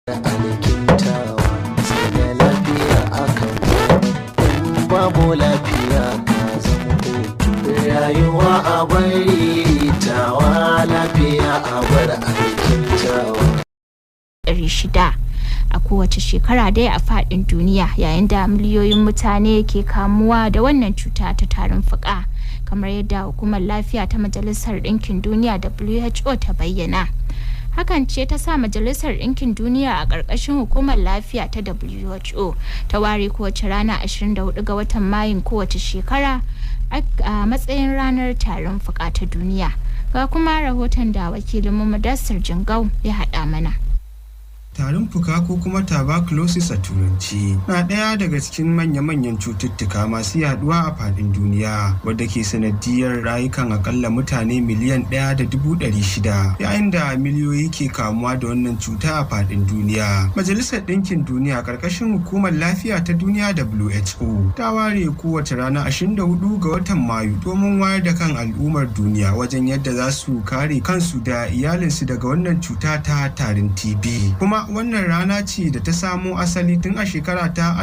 Alkintawa sai da lafiya akan in babu lafiya ka zama hutu rayuwa a bari tawa lafiya a bar alkintawa. 600 a kowace shekara dai a fadin duniya, yayin da miliyoyin mutane ke kamuwa da wannan cuta ta tarin fuka, kamar yadda Hukumar Lafiya ta Majalisar Ɗinkin Duniya, WHO, ta bayyana. Hakan ce ta sa Majalisar Ɗinkin Duniya a ƙarƙashin Hukumar Lafiya ta WHO ta ware kowace rana 24 ga watan Mayun kowace shekara a matsayin Ranar Tarin Fuka ta Duniya. Ga kuma rahoton da wakilinmu Mudassir Jingau ya haɗa mana. Tarin fuka, ko kuma tuberculosis a Turanci, na ɗaya daga cikin manya-manyan cututtuka masu yaduwa a faɗin duniya, wadda ke sanadiyar rayukan akalla mutane 1.6 miliyan, yayin da miliyoyi ke kamuwa da wannan cuta a faɗin duniya. Majalisar Ɗinkin Duniya ƙarƙashin Hukumar Lafiya ta Duniya, WHO, ta ware kowace rana 24 ga watan Mayu domin wayar da kan al'ummar duniya wajen yadda za su kare kansu da iyalinsu daga wannan cuta ta tarin TB. Kuma wannan rana ce da ta samo asali tun a shekara ta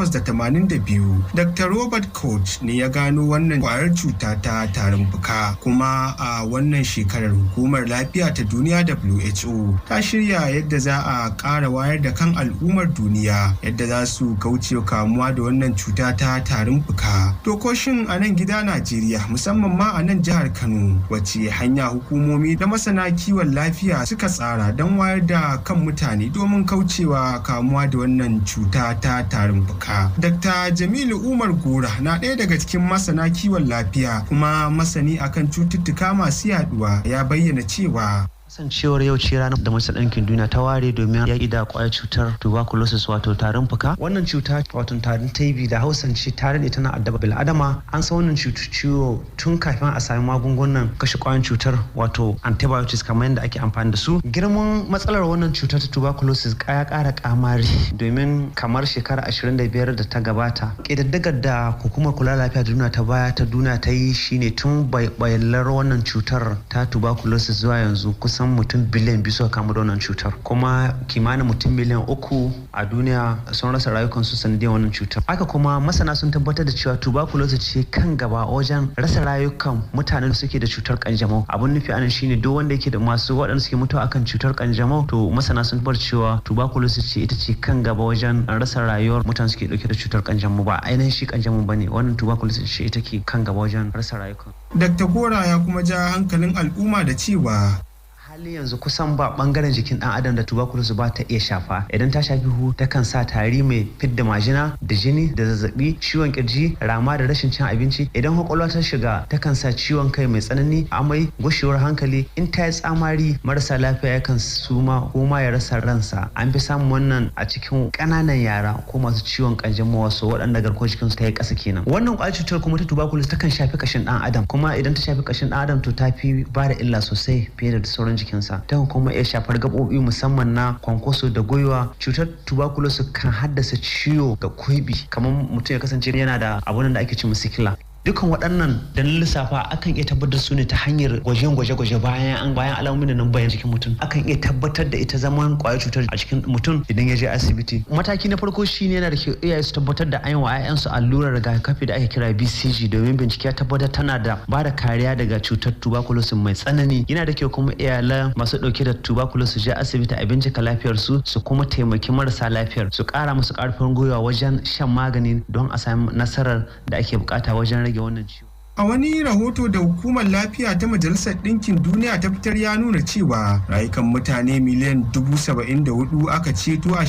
1882. Dr. Robert Koch ne ya gano wannan kwayar cuta ta tarin fuka. Kuma a wannan shekarar, Hukumar Lafiya ta Duniya, WHO, ta shirya yadda za a ƙara wayar da kan al'ummar duniya yadda za su kauce kamuwa da wannan cuta ta tarin fuka. To, ko shin a nan gida Najeriya, musamman ma a nan jihar Kano, wace hanya hukumomi da masana kiwon lafiya suka tsara don wayar da kan mutane domin kaucewa kamuwa da wannan cuta ta tarin fuka? Dr. Jamilu Umar Gora na ɗaya daga cikin masana kiwon lafiya kuma masani akan cututtuka masu yaduwa, ya bayyana cewa Kasancewar yau ce ranar da Majalisar Ɗinkin Duniya ta ware domin yaƙi da ƙwayar cutar tuberculosis, wato tarin fuka. Wannan cuta, wato tarin TB da Hausance, tare da tana addaba bil'adama. An san wannan ciwo tun kafin a sami magungunan kashe ƙwayar cutar, wato antibiotics, kamar yadda ake amfani da su. Girman matsalar wannan cutar ta tuberculosis ya ƙara kamari, domin kamar shekara 25 da ta gabata, ƙididdigar da Hukumar Kula Lafiya Duniya ta baya ta duniya ta yi shine tun bayyanar wannan cutar ta tuberculosis zuwa yanzu, kusan mutum 2 biliyan suka kamu da wannan cutar, kuma kimanin mutum 3 miliyan a duniya sun rasa rayukansu sanadiyar wannan cutar. Haka kuma masana sun tabbatar da cewa tuberculosis ce kan gaba wajen rasa rayukan mutanen da suke da cutar kanjamau. Abun nufi anan shine duk wanda yake da masu waɗanda suke mutuwa akan cutar kanjamau, to masana sun tabbatar cewa tuberculosis ce ita ce kan gaba wajen rasa rayuwar mutanen suke dauke da cutar kanjamau. Ba ainihin shi kanjamau bane, wannan tuberculosis ce ita ke kan gaba wajen rasa rayukan. Dr. Gora ya kuma ja hankalin al'umma da cewa Halin yanzu kusan ba bangaren jikin dan adam da tuberculosis ba ta iya shafa. Idan ta shafi huhu, takan sa tari mai fidda majina da jini da zazzabi, ciwon kirji, rama da rashin cin abinci. Idan kwakwalwa ta shiga, takan sa ciwon kai mai tsanani, amai, gushewar hankali. In ta yi tsamari, marasa lafiya yakan suma ko ma ya rasa ransa. An fi samun wannan a cikin ƙananan yara ko masu ciwon kanjamau, wasu waɗanda garkuwar jikinsu ta yi ƙasa kenan. Wannan ƙwayar cutar kuma ta tuberculosis takan shafi kashin ɗan adam, kuma idan ta shafi kashin ɗan adam, to ta fi ba da illa sosai fiye da sauran jikinsa. Ta kuma iya shafar gaɓoɓi, musamman na kwankwaso da gwiwa. Cutar tuberculosis kan haddasa ciwo ga kuibi, kamar mutum ya kasance yana da abun da ake ce sikila. Dukkan waɗannan da na lissafa akan iya tabbatar su ne ta hanyar gwaje-gwaje. Bayan alamomin da nan bayan jikin mutum, akan iya tabbatar da ita zaman kwayar cutar a cikin mutum idan ya je asibiti. Mataki na farko shine yana da kyau iyaye su tabbatar da an yi wa 'ya'yansu allurar rigakafi da ake kira BCG, domin bincike ya tabbatar tana da ba da kariya daga cutar tuberculosis mai tsanani. Yana da kyau kuma iyalan masu ɗauke da tuberculosis je asibiti a bincika lafiyar su, su kuma taimaki marasa lafiyar, su ƙara musu ƙarfin gwiwa wajen shan magani don a sami nasarar da ake bukata wajen rage wannan ciwo. A wani rahoto da Hukumar Lafiya ta Majalisar Ɗinkin Duniya ta fitar ya nuna cewa rayukan mutane 74 miliyan aka ceto a